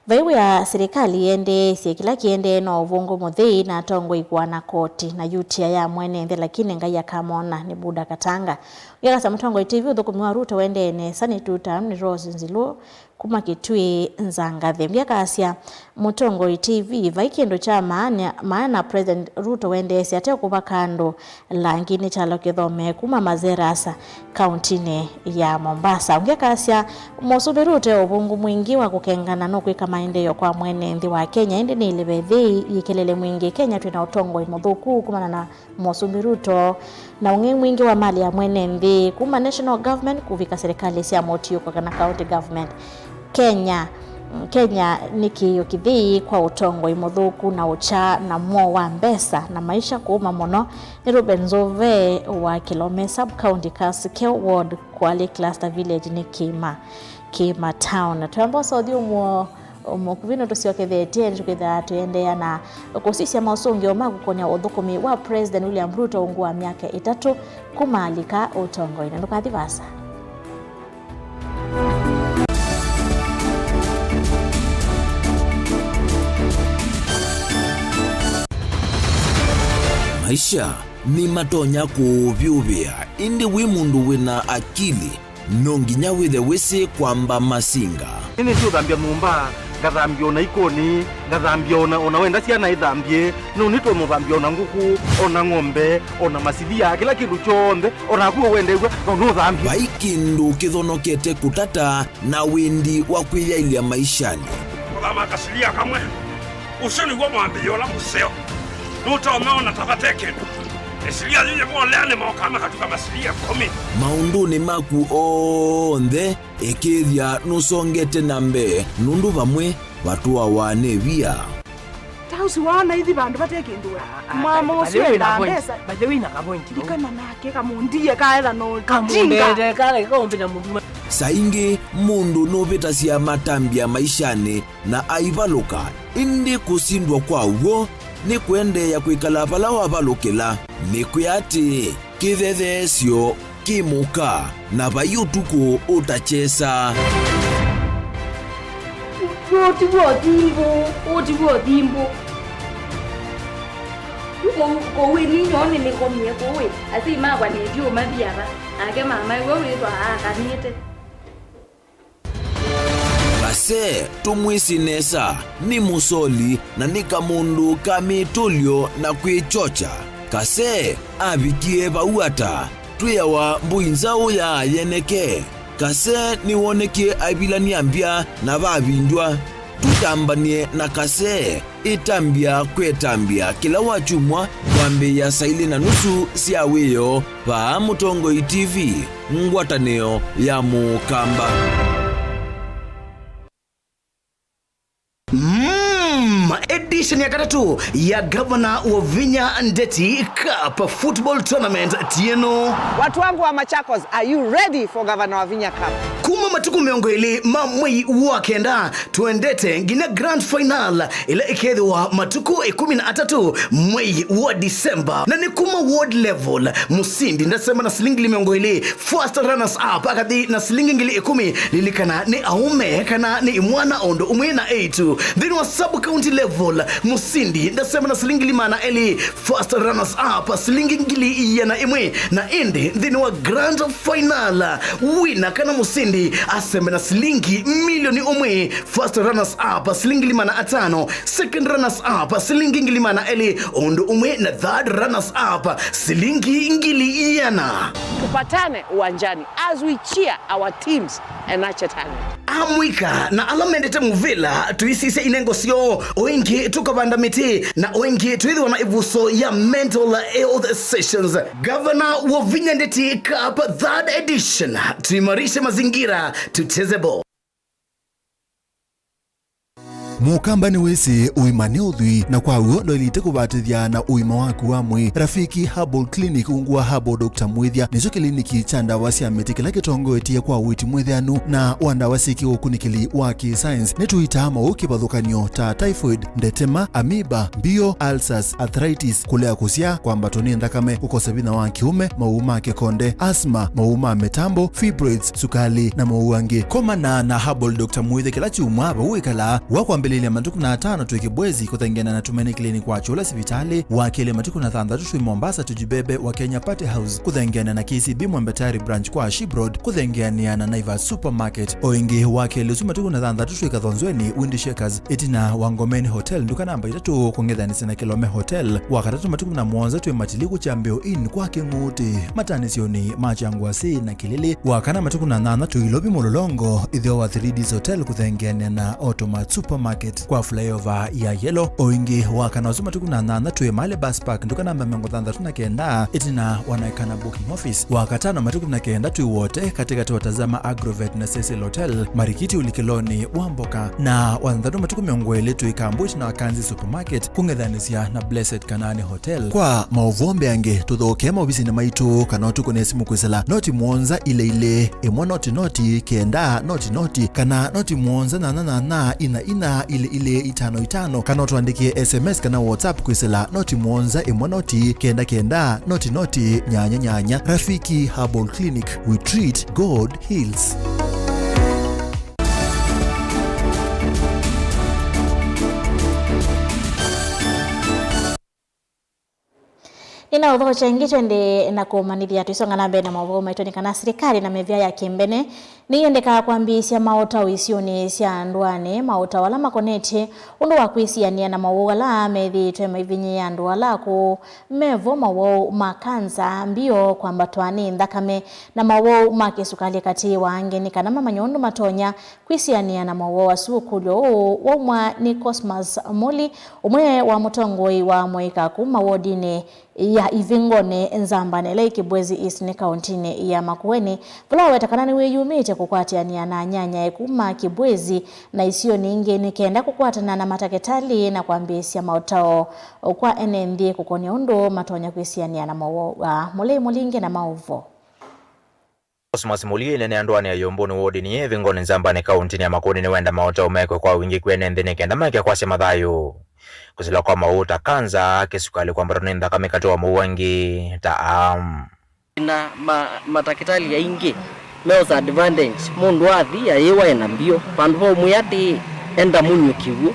Vai wĩa silikalĩ ĩendeesye kĩla kĩendee no ũvũngũ mũthei na atongoi kũana koti na yutia ya mwene nthĩ, lakini Ngai akamona nĩ Buda Katanga. Ũngĩ akasya Mũtongoi T V, ũthũkũmi wa Ruto wendee nesa, nĩ two term, nĩ Rose Nzilu kuma Kitui Nzangathi. Ũngĩ akasya Mũtongoi T V, vai kĩndũ kya maana, maana President Ruto wendeesye ate kũvaka andũ langi nĩ kyalo kĩthomee kuma Mazeras, kaũntĩnĩ ya Mombasa. Ũngĩ akasya Mũsumbĩ Ruto e ũvũngũ mwingĩ wa kũkengana nũkwĩka maendeeo kwa mwene nthĩ wa Kenya, ĩndĩ nĩ ĩlĩve ĩthei yĩ kelele mwingĩ. Kenya twĩ na ũtongoi mũthũku kumana na Mũsumbĩ Ruto, na ũng'ei mwingĩ wa mali ya mwene nthĩ, kuma national government kũvika silikalĩ sya mũtiũko kana county government. Kenya, Kenya nĩ kĩĩo kĩthei kwa ũtongoi mũthũku na ũkya na mwoo wa mbesa na maisha kũũma mũno. Nĩ Reuben Nzove wa Kilome Sub County, Kasikeo Ward, Kwale Cluster Village nĩ kĩĩma. kĩmataoni. Na twamba ũsa ũthyũmũo mũkuvĩ nũtũsyokethetye, nĩtũkwĩthĩwa tũiendeea na kũsisya maũsũngĩo ma kũkũnĩa ũthũkũmi wa President William Ruto ungu wa myaka ĩtatũ kuma alika ũtongoinĩ. Ndũkathi vaasa. Maisha nĩmatonya kũũvyũvĩa, ĩndĩ wĩ mũndũ wĩna akili, no nginya wĩthe wĩsĩ kwamba masinga. Nĩnĩsĩ ũthambya nyũmba, ngathambya ona ikoni, ngathambya ona, ona wenda syana ithambye, no nĩtwe mũthambya ona ngũkũ, ona ng'ombe, ona masilia, kĩla kĩndũ kyonthe, ona naku wendew'a, no nũthambye. Vai kĩndũ kĩthonokete kũtata na wĩndi wa kwĩyaĩlya maishanĩ. Kũthama kasilia kamwe, ũsu nĩw'o mwambĩlĩo ũla mũseo. Nũtonya ona ta vate kĩndũ. Ĩsilia yĩyĩ volea nĩ mokaa makatuka masilia ĩkũmi. Maũndũnĩ maku onthe, ĩkĩĩthya nũsongete na mbee, nũndũ vamwe vatũawa nĩ via. Ta ũsu waona ithi vandũ vate kĩndũ we. Ah, ah, mama by the ũsu way, wĩna endaa point. Mbesa. By the way, wĩna ka point vau. Ndikana nake kamũndie kaetha no kamũndete kala kaũmbi na mũnduma. Saa ingĩ mũndũ nũvĩtasya matambya maishanĩ na aivalũka, ĩndĩ kũsindwa kwa w'o nĩ kũendeea kwĩkala vala wavalũkĩla. Nĩkwĩa atĩĩ, kĩthetheesyo kĩ mũka, na vai ũtukũ ũtakyesa. Ũũ ti w'o thimbũ, ũũ ti w'o thimbũ. Kũu, kũu ĩ ninyoo nĩnĩkomie kũu ĩ, asyai makwa nĩtyo mathi ava, nake mama ĩwe wĩthwa aakanĩte. Kase, tũmwĩsĩ nesa, nĩ mũsoli na nĩ kamũndũ ka mĩtũlyo na kwĩkyokya. Kase avikie vau ata? Twĩawa mbũi nzaũ ya yeneke. Kase nĩwonekie aivilany'a mbya na vavindw'a. Tũtambany'e na Kase. Ĩtambya kwetambya kĩla wakyumwa kwambĩĩa saa ilĩ na nusu sya wĩoo vaa Mũtongoi T V, ngwatanĩo ya Mũkamba. Mm, edition ya katatũ ya Gavana Wavinya Ndeti Cup Football Tournament tieno. Watu wangu wa Machakos, are you ready for Gavana Wavinya Cup? Kuma matukũ mĩongo ĩlĩ ma mwei wa kenda, tũendete nginya grand final ĩla ĩkethĩwa matukũ ĩkũmi na atatũ mwei wa December. Na nĩ kuma ward level, mũsindi ndasema na silingi ngili mĩongo ĩlĩ, first runners up akathi na silingi ngili ĩkũmi. Lilikana nĩ aũme kana nĩ imwana o ũndũ ũmwe na eĩtu. Nthĩnĩ wa sub county level, mũsindi ndasema na silingi ngili maana elĩ, first runners up silingi ngili iana ĩmwe. Na ĩndĩ nthĩnĩ wa grand final, wina kana mũsindi asembe na silingi milioni ũmwe, first runners up silingi ngili maana atano, second runners up silingi ngili maana elĩ, ũndũ ũmwe na third runners up silingi ngili iana. Tupatane uwanjani as we cheer our teams and nurture talent. Amũika na ala mendete mũvĩla, tũisisye inengo syoo, o ĩngĩ tũkavanda mĩtĩ, na o ĩngĩ twĩthĩwa na ĩvuso ya mental health sessions. Gavana Wavinya Ndeti Cup third edition, tuimarishe mazingira, tucheze ball. Mũkamba nĩwĩsĩ ũima nĩ ũthwii, na kwa w'o ndwaĩlĩte kũvatĩthya na ũima waku wa mwĩĩ. Rafiki Herbal Clinic ungu wa Herbal Doctor Mwĩthya nĩkyo kĩliniki kya ndawa sya mĩtĩ kĩla kĩtongoetye kwa ũiiti mwĩthĩanu na wa ndawa syĩ kĩũkunĩkĩli wa kĩ-science. Nĩtũitaa maũũ kĩvathũkany'o ta typhoid, ndetema, amoeba, mbio, ulcers, arthritis, kũlea kũsyaa, kwambatwa nĩ nthakame, kũkosa vinya wa kĩũme, maũũ ma kĩkonde, asthma, maũũ ma mĩtambo, fibroids, sukali, na maũũ angĩ. Komana na Herbal Doctor Mwĩthya kĩla kyumwa vau wĩkalaa, wa kwambĩlĩlya matukũ na atano twĩ Kibwezi kũthengeana na Tumaini Clinic wa Kyũla sivitalĩ, wa kelĩ matukũ na thanthatũ twĩ Mombasa Tujibebe wa Kenya Party House, kũthengeana na K C B Mwembe Tayari Branch kwa Ashib Road, kũthengeanĩa na Naivas Supermarket. O ĩngĩ, wa kelĩ ũsu matukũ na thanthatũ twĩ Kathonzweni Windy Shakers, ĩtina wa Ngomeni Hotel, nduka namba itatũ, kũng'ethanĩsya na Kilome Hotel. Wa katatũ matukũ na mũonza twĩ Matiliku Kyambĩo Inn kwa Kĩng'ũtĩ, matanĩsyonĩ ma Kyangwasĩ na Kĩlĩlĩ. Wa kana matukũ na nyanya twĩ Ilovi Mũlolongo, ĩtheo wa three Ds Hotel kũthengeanĩa na Automat Supermarket. Market kwa flyover ya Yellow. O ĩngĩ, wa kana ũsu matukũ na nyanya twĩ Mali Bus Park, nduka namba mĩongo thanthatũ na kenda, ĩtina wa Naikana Booking Office. Wa katano matukũ na kenda twĩ Wote, katĩkatĩ wa Tazama Agrovet na Cecil Hotel, Marikiti ũlikĩlonĩ wa mboka. Na wa thanthatũ matukũ mĩongo ĩlĩ twĩ Kambu ĩtina wa Kanzi Supermarket, kũng'ethanĩsya na Blessed Kanani Hotel. Kwa maũvoo mbeange, tũthokee maovisinĩ maitũ kana ũtũkũne simũ kwĩsĩla noti mũonza ilĩ ilĩ, ĩmwe noti noti, kenda noti noti, kana noti mũonza nyanya nyanya, inya inya, ilĩ ilĩ, itano itano, kana ũtũandĩkĩe S M S kana WhatsApp kwĩsĩla noti mũonza ĩmwe noti, kenda kenda, noti noti, nyanya nyanya. Rafiki Herbal Clinic, we treat, God heals. Nĩnaũthokya ĩngĩ twende na kũmanyĩthya twĩsonga na mbee na maũvoo maitũ nĩ kana silikalĩ na mĩvĩa ya kĩmbene nĩyendekaa kwambĩĩsya maũtao isionĩ sya ndũanĩ, maũtao ala makonetye ũndũ wa kwĩsianĩa na mawau ala methĩĩtwe maivinyĩĩa andũ ala akũũ mevo, mawau ma kanza, mbio, kwambatwa nĩ nthakame, na mawau ma kĩsukalĩ katĩ wa angĩ nĩ kana mamanye ũndũ matonya kwĩsianĩa na mowau asu. Ũkũlyo ũũ waumwa nĩ Cosmas Muli, ũmwe wa mũtongoi wa mũika kuma wodinĩ ya Ivingoni Nzambani, ĩla ĩ Kibwezi East nĩ kaũntĩnĩ ya Makueni, vala waweta kana nĩwĩyumĩtye kũkwatĩanĩa na anyanyae kuma Kibwezi na isionĩ ingĩ nĩ kenda kũkwatana na matakĩtalĩ na kwambĩĩsya maũtao kwa ene nthĩ kũkonya ũndũ matonya kwĩsianĩa na mowau aa. Mũlei Mũlinge na maũvoo. Cosmas Muli, ĩnene andũanĩ ya Yomboni wodinĩ ya Ivingoni Nzambani kaũntĩnĩ ya Makueni, nĩwenda maũtao mekwe kwa wingĩ kwĩ ene nthĩ nĩ kenda maeke kwasya mathayũ. Kũsila kwa mawau ta kanza, kĩsukalĩ, kwambatwa nĩ nthakame katĩ wa mowau angĩ ta aa. Na ma, matakĩtalĩ aingĩ meosa advantage, mũndũ athi ayĩwa ena mbio, vandũ va ũmwĩa atĩĩ, enda mũnywe kĩw'ũ,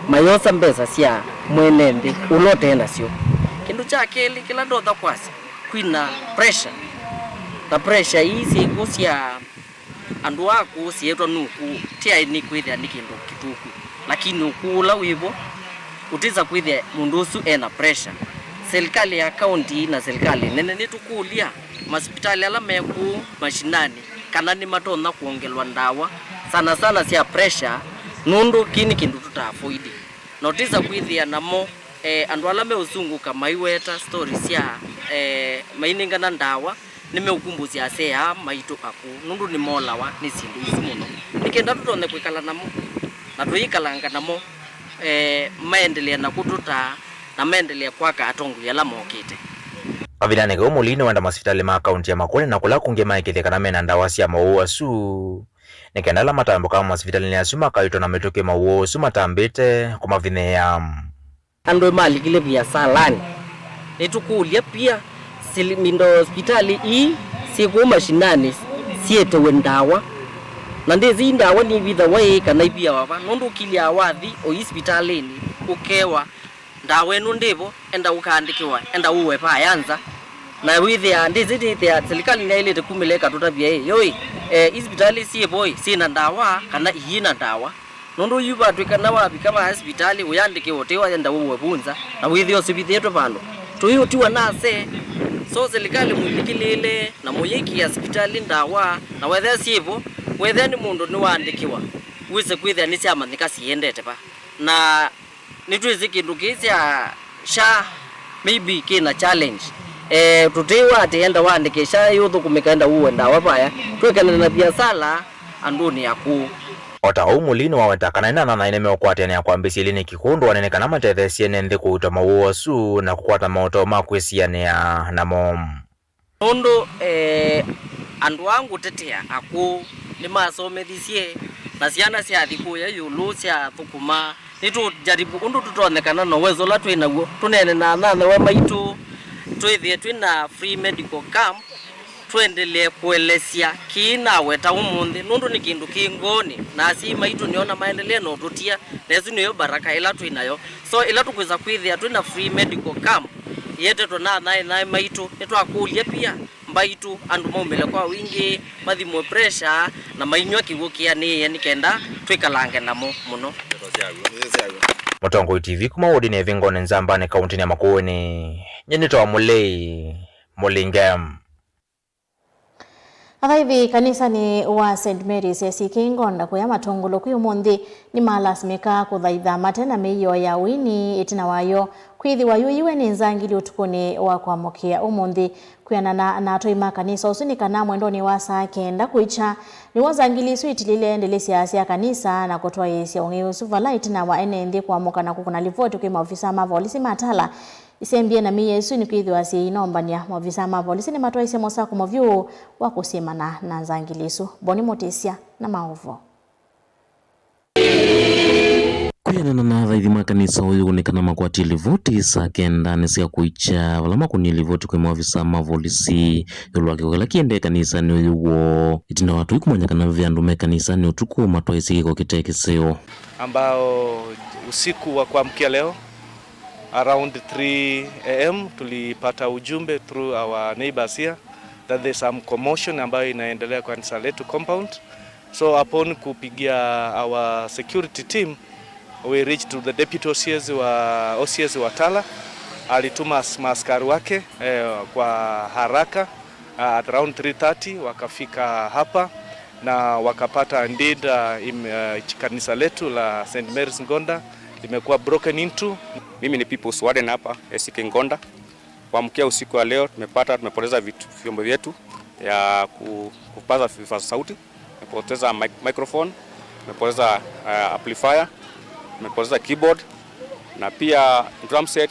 mayosa mbesa sya mwene nthĩ ũla ũte nasyo. Kĩndũ kya kelĩ kĩla ndonya kwasya, kwĩna pressure. Ta pressure ii syĩ kw'o sya andũ aa akũũ syĩtwa nĩ ũkũũ, ti aĩ nĩ kwĩthĩa nĩ kĩndũ kĩthũku, lakini ũkũũ ũla wĩ vo ũtĩsa kwĩthĩa mũndũ ũsu ena pressure. Silikalĩ ya kaũnti na silikalĩ nene nĩtũkũlya masipitalĩ ala me kũũ mashinani kana nĩmatonya kwongelwa ndawa sana sana sya pressure, nũndũ kĩĩ nĩ kĩndũ tũta avoid. Na ũtĩsa kwĩthĩa namo, eh, andũ ala meũsungũka maiweta story sya, eh, mainengana ndawa, nĩmeũkumbũsya asee aa maitũ akũũ, nũndũ nĩmolawa nĩ syĩndũ isu mũno. Nĩ kenda tũtonye kwĩkala namo, na tũyĩkalanga namo, eh, maendelee na kũtũtaa, na maendelee kwaka atongoi ala mokĩte. Kavindanĩ kau, Mũlii nĩwenda masivitalĩ ma kaũnti ya Makueni na kũla kũngĩ maĩkĩĩthye kana mena ndawa sya mowau asu, nĩ kenda ala matambũkaa masivitalĩnĩ asu makaitwa na mĩtũkĩ mowau asu matambĩte kũmavinyĩĩa. Andũ malikile viasalanĩ, nĩtũkũlya pia sili-, mindo, sipitalĩ ii syĩ kũũ mashinanĩ syĩtewe ndawa. Na ndĩsĩ ii ndawa nivithawa ĩĩ kana iviawa va, nũndũ ũkilyaa wathi ũi sipitalĩnĩ ũkewa ndawa ĩno ndĩvo, enda ũkaandĩkĩwa, enda ũwe vaya nza. Na wĩthĩa, ndĩsĩ ndĩthĩa silikalĩ nĩyaĩlĩte kumĩla ĩkatũtavya ĩ, yo ĩ, eh, ii sipitalĩ syĩvo ĩ, syĩna ndawa kana iyĩna ndawa. Nũndũ yu vatw'ĩkana wavika vaa sipitalĩ, ũyandĩkĩwa ũtĩ wayenda ũwe vu nza, na wĩthĩa ũsĩvithĩtwe vandũ. Tũyĩũtiwa nase, so silikalĩ mũilikĩlĩĩle na mũyĩkĩa sipitalĩ ndawa, na wethĩa syĩvo, wethĩa nĩ mũndũ nĩwaandĩkĩwa, wĩse kwĩthĩa nĩsyamanyĩka siendete va. Na nĩtwĩsĩ kĩndũ kĩĩ kya SHA maybe kĩna challenge. Eh, tũtĩwa atĩ enda waandĩke SHA yũthũkũmĩka, enda ũwe ndawa vaya. Twĩkene na viasala andũnĩ akũũ. O ta ũu, Mũlii nĩwaweta kana ena nanaĩ nĩmeũkwatĩanĩa kwambĩĩsya iliniki kũũ ndũanĩ nĩ kana matetheesye ene nthĩ kũuta mawau asu na kũkwata maũtao ma kwĩsianĩa namo. Nũndũ, eh, andũ aa ngũtetea akũũ nĩmasomethisye, na syana syathi kũya ĩũlũ syathũkũma. Nĩtũjaribu ũndũ tũtonyekana na ũwezo ũla twĩ naw'o, tũneene na anyanyawa maitũ, twĩthĩe twĩ na free medical camp, tũendelee kũelesya kĩĩ naweta ũmũnthĩ, nũndũ nĩ kĩndũ kĩ ngoonĩ, na asyai maitũ nĩona maendelee na ũtũtia, na ĩsu nĩyo baraka ĩla twĩ nayo. So, ĩla tũkwĩsa kwĩthĩa twĩ na free medical camp ĩetetwe na anyanyawa maitũ, nĩtwakũlya pia mbaitũ, andũ maumĩle kwa wingĩ, mathimwe pressure, na mainyw'a kĩw'ũ kĩanĩĩe nĩ kenda twĩkalange namo mũno. Mũtongoi T V kuma wodinĩ ya Ĩvingoni Nzambanĩ kaũntĩnĩ ya Makueni, nyie nĩtawa Mũlei Mũlinge. Athaithi kanisanĩ wa Saint Mary's S C K Ngonda kũya Matũngũlũ kwĩ ũmũnthĩ nĩmalasimĩka kũthaitha mate na mĩio ya ũini ĩtina wayo kwĩthĩwa yũiwe nĩ nzangili ũtukũnĩ wa kwamũkĩa ũmũnthĩ. Kwĩanana na atũi ma kanisa ũsu, nĩ kana mwendonĩ wa saa kenda kũikya nĩw'o nzangili isu itilile ndĩlĩsya sya kanisa na kũtwaĩĩsya ũng'ei ũsu, vala ĩtina wa ene nthĩ kũamũka na kũkũna livoti kwĩ maovisaa ma volisi ma Tala. Isembie na mĩio ĩsu nĩkwĩthĩwa syĩinombany'a. Maovisaa ma volisi nĩmatwaisye mũsako mũvyũ wa kũsyĩmana na nzangili isu. Boni Mũtĩsya na maũvoo. Kwĩanana na athaithi ma kanisa ũyũ, nĩ kana makwatie livoti saa kenda nĩ sya kũikya, vala makũnie livoti kwĩ maovisaa ma volisi ĩũlũ wa kĩko kĩla kĩendee kanisanĩ ũyũ woo. Ĩtina wa atũi kũmanya kana ve andũ me kanisanĩ ũtukũ matwaisye kĩko kĩte kĩseo. Ambao usiku wa kuamkia leo, around three a m, tulipata ujumbe through our neighbors here that there's some commotion ambayo inaendelea kwa kanisa letu compound. So upon kupigia our security team, we reached to the deputy O C S wa, O C S wa Tala. Alituma as-, maaskari wake, eh, kwa haraka, uh, at around three thirty wakafika hapa na wakapata indeed, uh, im-, uh, kanisa letu la Saint Mary's Ngonda limekuwa broken into. Mimi ni People's Warden hapa, A C K Ngonda. Kuamkia usiku wa leo, tumepata, tumepoteza vitu, vyombo vyetu ya ku-, kupaza vifaa sauti. Tumepoteza mic-, microphone, tumepoteza, uh, amplifier, tumepoteza keyboard, na pia drum set,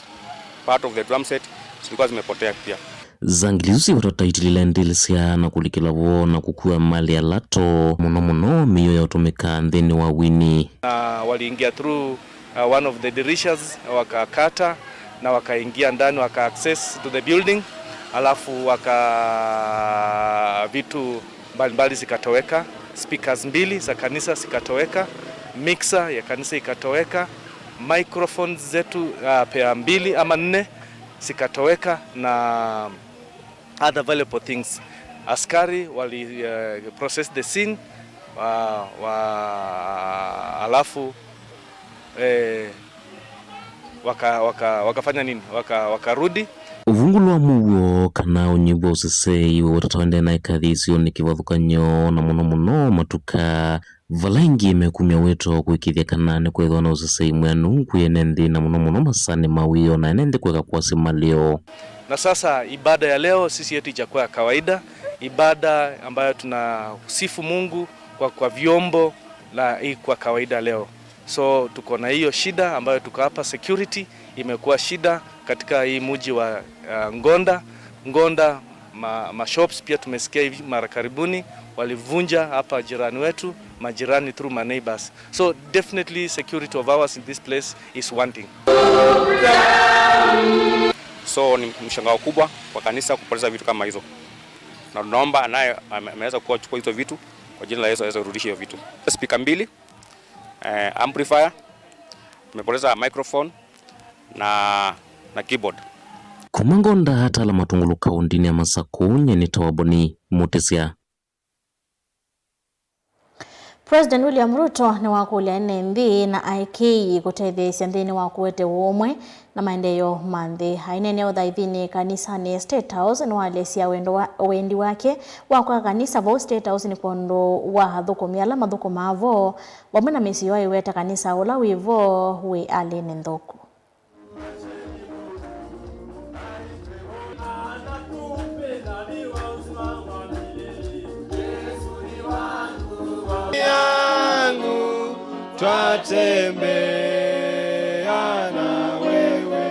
part of the drum set zilikuwa zimepotea pia. Nzangili isu syĩwetwa ta itilile ndĩlĩsya na kũlikĩla vo na kũkua malĩ ya lato, mũno mũno mĩio ya ũtũmĩka nthĩnĩ wa wini. Na waliingia through, uh, one of the dirishas, wakakata na wakaingia ndani, waka access to the building, alafu waka, vitu mbalimbali zikatoweka, speakers mbili za kanisa zikatoweka, mixer ya kanisa ikatoweka, microphones zetu, uh, pea mbili ama nne zikatoweka na other valuable things. Askari wali, uh, process the scene, wa, wa, alafu, eh, waka, waka, wakafanya nini? Waka, wakarudi. Ũvungũlo wa mũuo kana ũnyivu wa ũsesei wĩwetwa ta ũendee na ĩkathi isionĩ kĩvathũkany'o, na mũno mũno matuka, vala aingĩ mekumya wĩto kũĩkĩĩthya kana nĩkwĩthĩwa na ũsesei mwĩanu kwĩ ene nthĩ, na mũno mũno masaanĩ ma wĩoo na ene nthĩ kũeka kwasya malĩo. Na sasa ibada ya leo sisi yetu ijakuwa ya kawaida, ibada ambayo tunasifu Mungu kwa, kwa vyombo na hii kwa kawaida leo. So tuko na hiyo shida ambayo tuko hapa, security imekuwa shida katika hii mji wa, uh, Ngonda. Ngonda ma, ma shops pia tumesikia hivi mara karibuni walivunja hapa jirani wetu, majirani through my neighbors. So definitely security of ours in this place is wanting. So ni mshangao kubwa kwa kanisa kupoteza vitu kama hizo. Na tunaomba anaye ame-, ameweza kuwa chukua hizo vitu, kwa jina la Yesu aweze kurudisha hiyo vitu. Speaker mbili, eh, amplifier, tumepoteza microphone na, na keyboard. Kuma Ngonda, Tala, Matũngũlũ, kaũndĩnĩ ya Masakũ, nyie nĩ Tawaboni Mũtĩsya. President William Ruto nĩwakũlya ene nthĩ na aĩkĩĩi kũtetheesya nthĩnĩ wa kũete ũũmwe na maendeeo ma nthĩ. Aineenea ũthaithinĩ kanisanĩ State House, nĩwaelesya wendo wa, wendi wake wa kwaka kanisa vau State House nĩ kwondũ wa athũkũmi ala mathũkũmaa vo, vamwe na mĩsyĩ yoo ĩweta kanisa ũla wĩ vo wĩ halĩnĩ nthũku. Yangu, twatembea na wewe.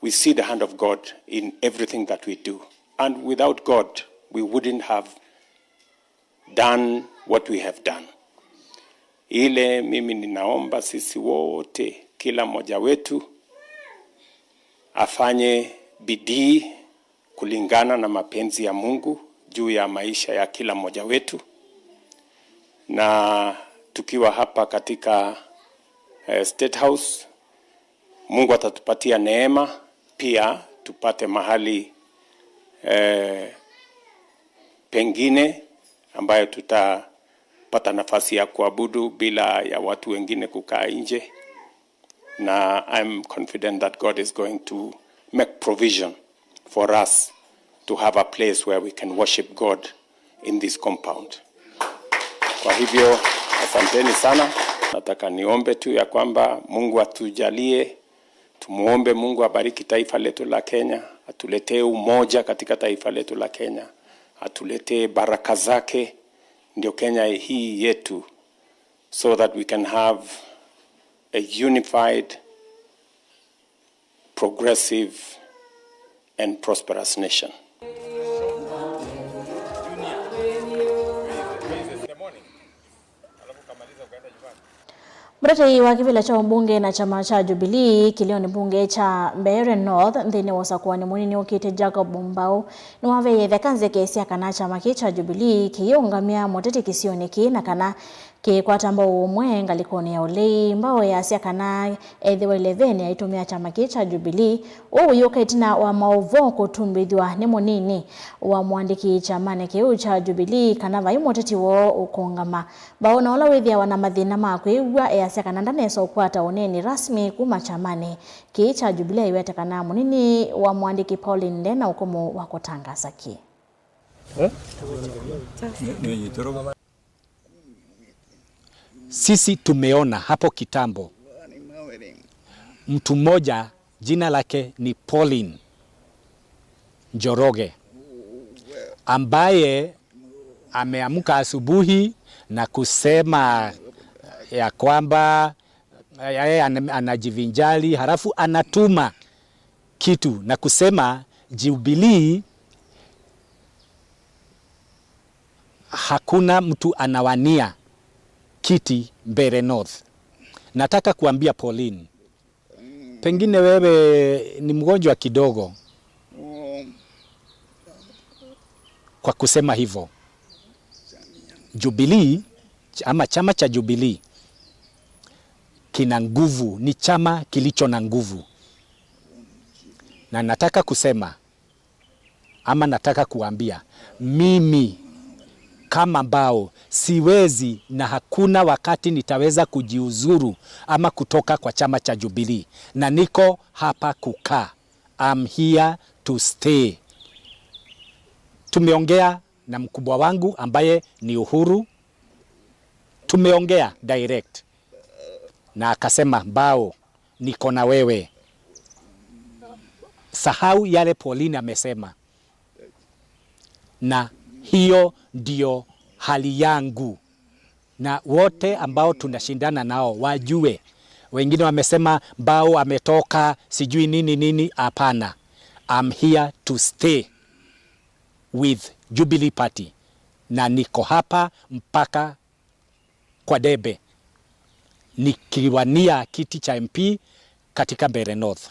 We see the hand of God in everything that we do. And without God, we wouldn't have done what we have done. Ile mimi ninaomba sisi wote, kila mmoja wetu afanye bidii kulingana na mapenzi ya Mungu juu ya maisha ya kila mmoja wetu. Na tukiwa hapa katika, eh, State House, Mungu atatupatia neema pia tupate mahali, eh, pengine ambayo tutapata nafasi ya kuabudu bila ya watu wengine kukaa nje. Na I'm confident that God is going to make provision for us to have a place where we can worship God in this compound. Kwa hivyo, asanteni sana. Nataka niombe tu ya kwamba Mungu atujalie, tumuombe Mungu abariki taifa letu la Kenya, atuletee umoja katika taifa letu la Kenya, atuletee baraka zake, ndio Kenya hii yetu, so that we can have a unified, progressive and prosperous nation. Mũtetei wa kĩvĩla kya ũmbunge na kyama kya Jubilee kĩlĩonĩ mbunge kya Mbeere North nthĩnĩ wa ũsakũani mũnini ũkĩte, Jacob Mbau, nĩwaveie ĩtheka nzeke sya kana kyama kĩĩ kya Jubilee kĩyĩũngamya mũteti kĩsionĩ kĩĩ na kana kĩikwata Mbau ũmwe ngalĩkonĩ ya ũlei. Mbau easya kana ethĩwa Ileveni aitũmĩa kyama kĩĩ kya Jubilee, ũu ũyũka ĩtina wa maũvoo kũtumbĩthw'a nĩ mũnini wa mũandĩki kyamanĩ kĩu kya Jubilee kana vai mũteti woo ũkũngama. Mbau, na ũla wĩthĩawa na mathĩna ma kwĩw'a, easya kana ndanesa ũkwata ũneeni rasmi kuma kyamanĩ kĩĩ kya Jubilee aiweta kana mũnini wa mũandĩki Pauline nde na ũkũmũ wa kũtangaasa kĩĩ. Sisi tumeona hapo kitambo mtu mmoja, jina lake ni Pauline Njoroge, ambaye ameamka asubuhi na kusema ya kwamba yeye ana- anajivinjari, halafu anatuma kitu na kusema Jubilee hakuna mtu anawania kiti Mbeere North. Nataka kuambia Pauline, pengine wewe ni mgonjwa kidogo kwa kusema hivyo. Jubilee, ch- ama chama cha Jubilee kina nguvu, ni chama kilicho na nguvu. Na nataka kusema, ama nataka kuambia, mimi kama Mbau siwezi na hakuna wakati nitaweza kujiuzuru ama kutoka kwa chama cha Jubilee, na niko hapa kukaa. I'm here to stay. Tumeongea na mkubwa wangu ambaye ni Uhuru, tumeongea direct na akasema, Mbau, niko na wewe, sahau yale Pauline amesema. Na hiyo ndio hali yangu, na wote ambao tunashindana nao wajue. Wengine wamesema Mbau ametoka sijui nini nini. Hapana, I'm here to stay with Jubilee Party, na niko hapa mpaka kwa debe nikiwania kiti cha M P katika Mbeere North.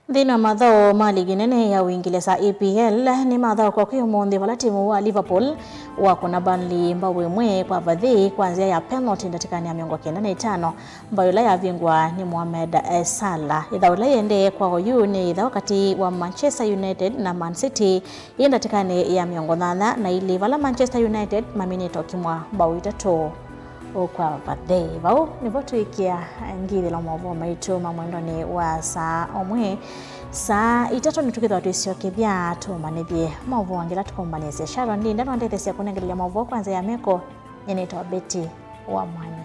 Nthĩnĩ wa mathaũ ma ligi nene ya Ũingilesa, E P L, nĩmathaũkwa kwĩ ũmũnthĩ vala timu wa Liverpool wakũna Burnley mbau ĩmwe kwa vathĩ kwa nzĩa ya penalty ndatĩkanĩ ya mĩongo kenda na ĩtano, mbau ĩla yavingwa nĩ Mohamed Salah. Ĩthaũ ĩla yĩendee kwa oyu nĩ ĩthaũ katĩ wa Manchester United na Man City yĩ ndatĩkanĩ ya mĩongo nyanya na ilĩ, vala Manchester United maminĩte ũkimwa mbau itatũ kwa vathĩ. Vau nĩvo tũĩkĩa ngithĩlo maũvoo maitũ ma mwendonĩ wa saa ũmwe. Saa itatũ nĩtũkĩthwa twĩsyokethya tũmanĩthye maũvoo angĩ ala tũkombanĩsye. Sharon Linda nwandetheesya kũnengelelya maũvoo kwa nzĩa ya meko. Nyie nĩtawa Betty wa Mwanyi.